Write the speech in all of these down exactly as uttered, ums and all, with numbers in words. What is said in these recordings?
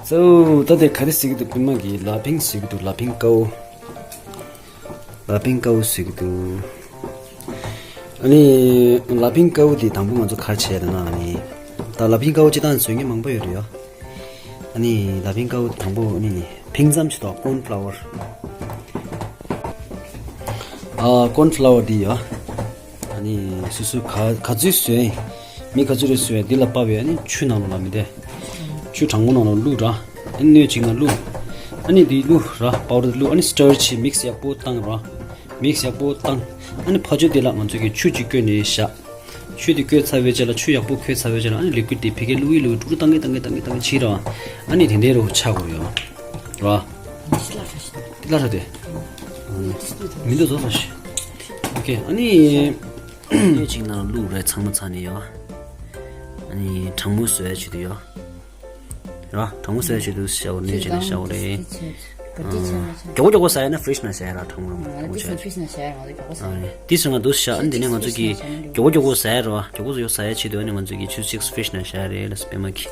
So, ད་དེ་ག་རེ་ཟེར་གྱི་འདུག་པད་མ་གིས་ལ་ཕིང་ཟེར་གྱི་འདུག་ལ་ཕིང་ཀའུ། ལ་ཕིང་ཀའུ་ཟེར་གྱི་འདུག་ཨ་ནི་ལ་ཕིང་ཀའུ་དེ་དང་པོ་ང་ཚོ་ག་རེ་བྱས་ད་ན། ཨ་ནི་ད་ལ་ཕིང་ཀའུ་སྤྱིར་བཏང་བཟོ་མཁན་མང་པོ་ཡོད་རེད་ཡ། ཨ་ནི་ལ་ཕིང་ཀའུ་དང་པོ་ཨ་ནི་ཕིང་ཙམ་ཅིག་དང་ཀོན་ཕ་ལ་ཝར། ཨ་ཀོན་ཕ་ལ་ཝར་འདི་ཡ། ཨ་ནི་སོ་སོ་ག་ག་ཚོད་བཟོས། མི་ག་ཚོད་རེ་བཟོས་འདི་ལ་དཔག་པའི་ཨ་ནི་ཆུ་ནང་ལ་མི་དེ། ཆུ་གྲང་མོ་ནང་ལ་བླུགས་ར། ཨ་ནི་སྣོད་གཅིག་ནང་བླུགས། ཨ་ནི་འདི་བླུགས་ར་པའུ་ཌར་བླུགས། ཨ་ནི་སི་ཊར་བྱས་མིག་སི་ཡག་པོ་བཏང་ར། མིག་སི་ཡག་པོ་བཏང་། ཨ་ནི་ཕ་ཆོས་འདི་ལ་ང་ཚོ་གི་ཆུ་གཅིག་བསྐོལ་ནས་བཞག་ཆུ་དེ་བསྐོལ་ཚར་བའི་རྗེས་ལ་ཆུ་ཡག་པོ་ཁོལ་ཚར་བའི་རྗེས་ལ་ཨ་ནི་ལི་ཀུའིཌ་དེ་ཕ་གིར་བླུགས་ཡི་བླུགས་ཡི་ཀྲུག་ཀྲུག་བཏང་གི་བཏང་གི་བཏང་གི་བཏང་གི་བྱས་ར། ཨ་ནི་དེ་འདྲའི་རུ་ཆགས་དགོས་ཡོད་ར། དེ་ལ་ར་དེ། མི་འདུག་བཟོ་ས་ཞིག་ཨོ་ཁེ། ཨ་ནི་སྣོད་གཅིག་ནང་བླུགས་རེད། ཚང་མ་ཚང་ནས་ཡོད། ཨ་ནི་གྲང་མོ་བཟོ་ཡ་ཆེད་དུ་ཡོད། ར་གྲང་མོ་བཟོ་ཡ་ཆེད་དུ་ཤའོ་ནས་བྱས་ནས་ཤའོ་རེད། མགྱོགས་པོ་མགྱོགས་པོ་ཟ་ཡ་ན་ཕི་རིཇ་ནང་བཞག་ཡ་ར། གྲང་མོ་གྲང་མོ་བྱས། ཨ་ནི་དེ་སོང་ང་འདུག་ཤ། ཨ་ནི་དེ་ནས་ང་ཚོ་གི་མགྱོགས་པོ་མགྱོགས་པོ་ཟ་ཡ་ར། མགྱོགས་པོ་མགྱོགས་པོ་ཟ་ཡ་ཆེད་དུ་ཨ་ནི་ང་ཚོ་གི་ཆུ་ཚིགས་ཕི་རིཇ་ནང་བཞག་ཡ་རེད་ལ་སི་པད་མ་གི།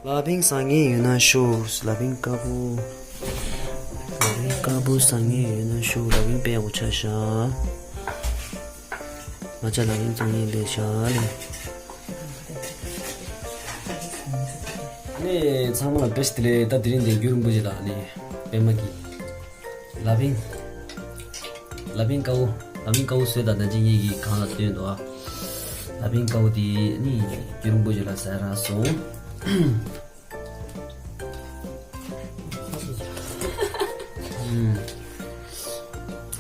ལ་ཕིང་ཟ་མཁན་ཡོད་ན་ཤོག་ལ་ཕིང་ཀ་བུ། ལ་ཕིང་ཀ་བུ་ཟ་མཁན་ཡོད་ན་ཤོག་ལ་ཕིང་དཔེ་ཡག་པོ་ཆགས་ཤག་ང་ཅག་ལ་ཕིང་བཙོང་མཁན་ལས་ཤག་ལས། ནས་ཚང་མ་ལ་བཀྲ་ཤིས་བདེ་ལེགས། ད་དེ་རིང་འདི་རྒྱུན་རིང་པོ་ཞིག་ལ་ནི་པད་མ་གི་ལ་ཕིང་། ལ་ཕིང་ཀའུ། ལ་ཕིང་ཀའུ་བཟོས་དང་ན་ཅི་ངེད་ཀྱིས་གང་ལ་སྟོན་འདུག་ཨ། ལ་ཕིང་ཀའུ་དེ་ནི་རྒྱུན་རིང་པོ་ཞིག་ལ་ཟ་རག་སོང་།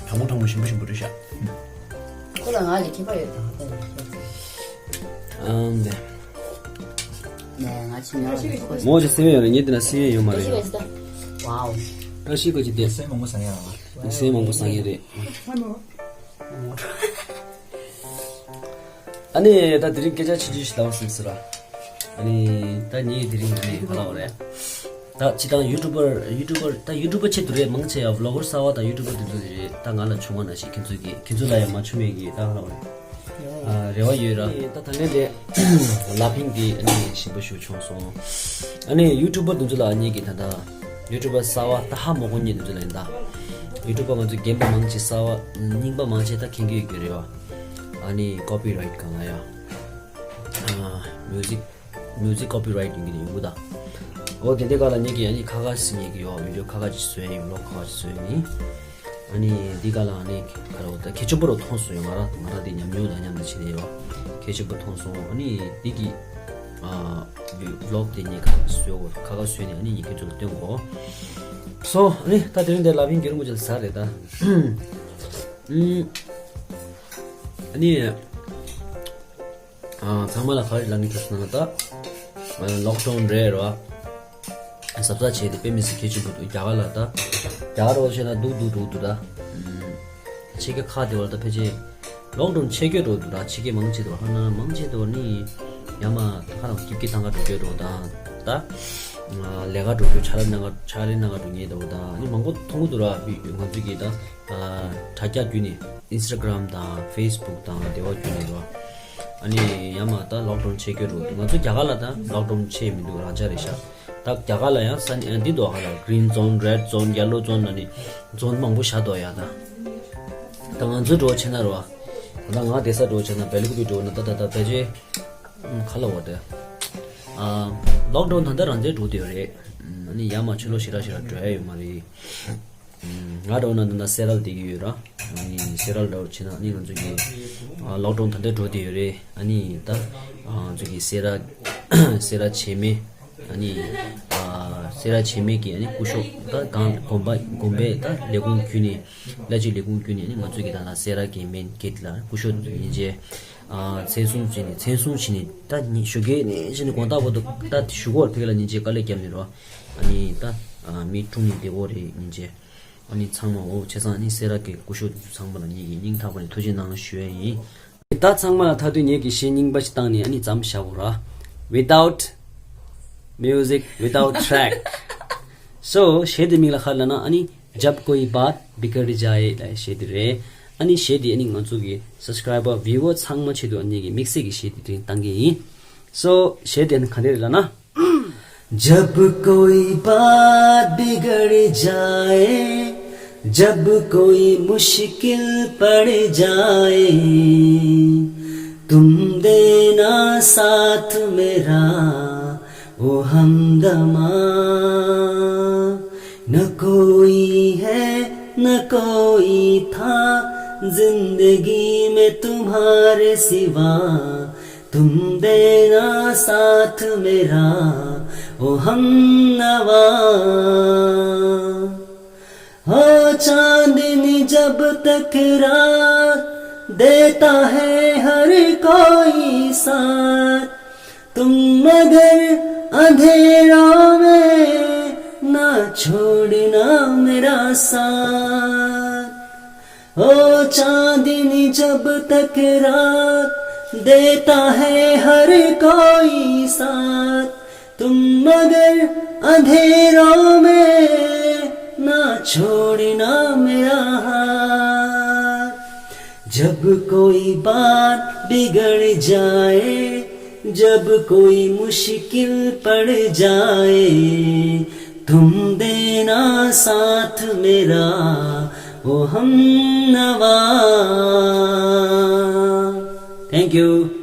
གྲང་མོ་གྲང་མོ་ཞིམ་པོ་ཞིམ་པོ་རེད་ཤག་ཁོ་ལ་ང་ལས་ཁྱད་པར་ཡོད་དང་ཁོ་ལ་ཁྱད་པར། ཨང་དེ། ནས་ང་ཆི་ཉོ་རེད་ཁོ། མོ་ཅི་སེམས་ཡོད་རེད། ངས་དེ་ན་སེམས་ཡོད་མ་རེད་ཡོ། ཝའོ། ཨ་ཤི་ཀོ་ཅི་དེ། སེམས་མང་པོ་ཟ་ཡ་རེད། སེམས་མང་པོ་ཟ་ངེས་རེད། ཨ་ནི་ད་དེ་རིང་སྐད་ཆ་ཆུང་ཆུང་ཞིག་ལབ་སོང་ཟེར་ར། ཨ་ནི་ད་ངས་དེ་རིང་ཨ་ནི་ག་ལབ་རེད། ད་སྤྱིར་བཏང་ཡུ་ཊུབ་པར་ཡུ་ཊུབ་པར་ད་ཡུ་ཊུབ་པར་ཆེད་དུ་རེད། མང་ཆེ་ཡ་བི་ལོག་གར་གསར་པ་དང་ཡུ་ཊུབ་པར་དེ་ཚོ་དེ་རེད། ད་ང་ལ་བྱུང་བ་ནང་བཞིན་ཁྱེད་ཚོ་གི་ཁྱེད་ཚོ་ལ་ཡང་མ་བྱུང་བའི་གི་ད་ག་ལབ་རེད། ཨ་རེ་བ་ཡོད་ར། ད་ད་ལན་དེ་ལ་ཕིང་དེ་ཨ་ནི་ཞིམ་པོ་ཞིག་བྱུང་སོང་། ཨ་ནི་ཡུ་ཊུབ་པར་དེ་ཚོ་ལ་ངེད་ཀྱི་ད་ད་ཡུ་ཊུབ་པར་གསར་པ་ད་ཧ་མ་གོ་མཁན་དེ་ཚོ་ལ་ཡིན་ད། ཡུ་ཊུབ་པར་ང་ཚོ་རྒན་པ་མང་ཆེ་གསར་པ་རྙིང་པ་མང་ཆེ་ད་མཁྱེན་གྱི་ཡོད་ཀྱི་རེད་བ། ཨ་ནི་ཀོ་པི་རའིཊ་གང་ལ་ཡ། ཨ་མིའུ་ཟིག་མིའུ་ཟིག་ཀོ་པི་རའིཊ་ཡིན་གྱི་ཡོང་གི་ད། འོ་དེ་འདྲའི་སྒང་ལ་ངེད་ཀྱིས་ཨ་ནི་ཁ་ཁ་ཞིག་ཉན་གྱི་ཡོད། བི་ཌིའོ་ཁ་ཁ་ཅིག་བཟོས་ཡིན། བི་ལོག་ཁ་ཁ་ཅིག་བཟོས་ཡིན། ཨ་ནི་འདི་སྒང་ལ་ཨ་ནི་ག་རེ་ད་གལ་ཆེན་པོ་རུ་མཐོང་སོང་ཡོད། ང་རང་ང་རང་འདི་ཉམས་མྱོང་དང་མཉམ་དུ་བྱས་ནས་ཡོད། གལ་ཆེན་པོ་མཐོང་སོང་། ཨ་ནི་འདི་གི་ཨ་བི་ལོག་དེ་ངས་ཁ་ཁ་བཟོས་ཁ་ཁ་བཟོས་ནས་ཨ་ནི་ངས་ཁྱེད་ཚོ་ལ་སྟོན་གོ་སོང་། ཨ་ནི་ད་དེ་རིང་འདི་ལ་ཕིང་རྒྱུན་རིང་པོ་ཅིག་ཟ་རེད་ད། ཨ་ནི། ཨ་ཚང་མ་ལ་ག་རེ་ལབ་ནི་ཁྱོད་ཚོ་ན་ད། ལོག་ཌའུན་རེད་རོ། གཟབ་གཟབ་བྱས་ཏེ་དཔེ་མི་སྲིད་གལ་ཆེན་པོ་འདུག་རྒྱ་གར་ལ་ད། རྒྱ་གར་འོ་བྱས་ན་སྡུག་སྡུག་འགྲོ་འདུག་ད། ཕྱི་རྒྱལ་ཁག་དེ་བར་ད་ཕལ་ཆེར་ལོག་ཌའུན་ཆད་ཀྱི་འགྲོ་འདུག་ད། ཕྱི་རྒྱལ་མང་ཆེ་དེ་བར་ཧ་ན་མང་ཆེ་དེ་བར་ནི་ཡ་མ་ད་ཁ་རང་སྐྱིད་སྐྱིད་ཐང་ག་འགྲོ་ཀྱི་འགྲོ་ད། ད། ལས་ཀ་འགྲོ་རྒྱུ་ཕྱག་ལས་གནང་ག་ཕྱག་ལས་གནང་ག་འགྲོ་ངེས་འདུག་ད། ནི་མང་པོ་མཐོང་གི་འདུག་ར་ང་ཚོ་གི་ད། དྲ་རྒྱ་བརྒྱུད་ནས་ཨིན་སི་ཊ་གྷི་རམ་དང་ཕེ་སི་བུག་དང་དེ་བ་བརྒྱུད་ནས་རོ། ཨ་ནི་ཡ་མ་ད་ལོག་ཌའུན་ཆད་ཀྱི་རོ་འདུག་ང་ཚོ་རྒྱ་གར་ལ་ད་ལོག་ཌའུན་ཆད་མི་འདུག་རང་འཇགས་རེད་ཤག་ད་རྒྱ་གར་ལ་ཡང་ས་གནས་འདི་འདུག་ག་ལ་གྷི་རིན་ཛོན་རེཌ་ཛོན་ཡེ་ལོ་ཛོན་ལ་ནི་ཛོན་མང་པོ་བཞག་འདུག་ཡ་ད། ད་ང་ཚོ་འགྲོ་བྱས་ན་རོ། ད་ང་བསྡད་ས་འགྲོ་བྱས་ན་བེལ་ཀུ་པི་འགྲོ་ན་ད་ད་ད་ཕལ་ཆེར་ག་ལ་འོ་དེ། ལོག་ཌའུན་ད་ལྟ་རང་འཇགས་འགྲོ་བསྡད་ཡོད་རེད། ཨ་ནི་ཡ་མ་ཕྱི་ལོགས་ཞེ་དྲག་ཞེ་དྲག་འགྲོ་ཡ་ཡོད་མ་རེད། ང་འདྲ་བོ་ན་ད་ལྟ་སེ་རལ་བསྡད་ཀྱི་ཡོད་ར། ཨ་ནི་སེ་རལ་འདྲ་བོ་བྱས་ན་ཨ་ནི་ང་ཚོ་གི་ལོག་ཌའུན་ད་ལྟ་འགྲོ་བསྡད་ཡོད་རེད། ཨ་ནི་ད་ང་ཚོ་གི་སེ་རལ་སེ་རལ་བྱེས་སྨད་ཨ་ནི་སེ་རལ་བྱེས་སྨད་ཀྱི་ཨ་ནི་སྐུ་ཞབས་ད་གང་དགོན་པ་དགོན་པའི་ད་ལས་ཁུངས་བརྒྱུད་ནས་བླ་སྤྱི་ལས་ཁུངས་བརྒྱུད་ནས་ཨ་ནི་ང་ཚོ་གི་ད་ལྟ་སེ་རལ་གྱི་མེན་གེ་ཊི་ལ་སྐུ་ཞབས་ཉིན་བྱེད་མཚན་སྲུང་བྱས་ནས་མཚན་སྲུང་བྱས་ནས་ད་ཉི་ཞོགས་ཀས་ནས་བྱས་ནས་དགོང་དག་བར་དུ་ད་ཞུ་སྒོ་བར་ཕེབས་ལ་ཉིན་བྱེད་དཀའ་ལས་བརྒྱབ་ནས་རོ། ཨ་ནི་ད་མི་དྲུང་ནས་བསྡད་ཡོད་རེད་ཉིན་བྱེད། ཨ་ནི་ཚང་མ་འོ་བྱས་ཙང་ཨ་ནི་སེ་རལ་གྱི་སྐུ་ཞབས་ཚང་མ་ལ་ངེད་ཀྱིས་སྙིང་ཐག་པ་ནས་ཐུགས་རྗེ་གནང་ཞུ་ཡ་ཡིན། ད་ཚང་མ་ལ་མཐའ་དུས་ངེད་ཀྱིས་གཞས་རྙིང་པ་ཞིག་བཏང་ནས་ཨ་ནི་མཚམས་བཞག་གོ་ར། Without music, without track. So གཞས་དེ་མིང་ལ་ག་རེ་ལབ་ན་ཨ་ནི་Jab Koi Baat Bigar Jaaye ལབ་གཞས་དེ་རེད། ཨ་ནི་གཞས་དེ་ཨ་ནི་ང་ཚོ་གི་སབ་སི་ཀ་རའི་བར་བིའུ་ཝར་ཚང་མ་ཆེད་དུ་ཨ་ནི་ངེད་ཀྱིས་དམིགས་བསལ་གྱི་གཞས་དེ་དེ་རིང་བཏང་གི་ཡིན། So གཞས་དེ་ཨ་ནི་ག་འདྲ་རེད་ལབ་ན། जब कोई बात बिगड़ जाए, जब कोई मुश्किल पड़ जाए, तुम देना साथ मेरा, ओ हमदमा। न कोई है, न कोई था जिंदगी में तुम्हारे सिवा, तुम देना साथ मेरा, ओ हमनवा। हो चांदनी जब तक रात देता है हर कोई साथ, तुम मगर अंधेरों में ना छोड़ना मेरा साथ। ओ चांदनी जब तक रात देता है हर कोई साथ, तुम मगर अंधेरों में ना छोड़ना मेरा हाथ। जब कोई बात बिगड़ जाए, जब कोई मुश्किल पड़ जाए, तुम देना साथ मेरा, ओ हमनवा। Thank you.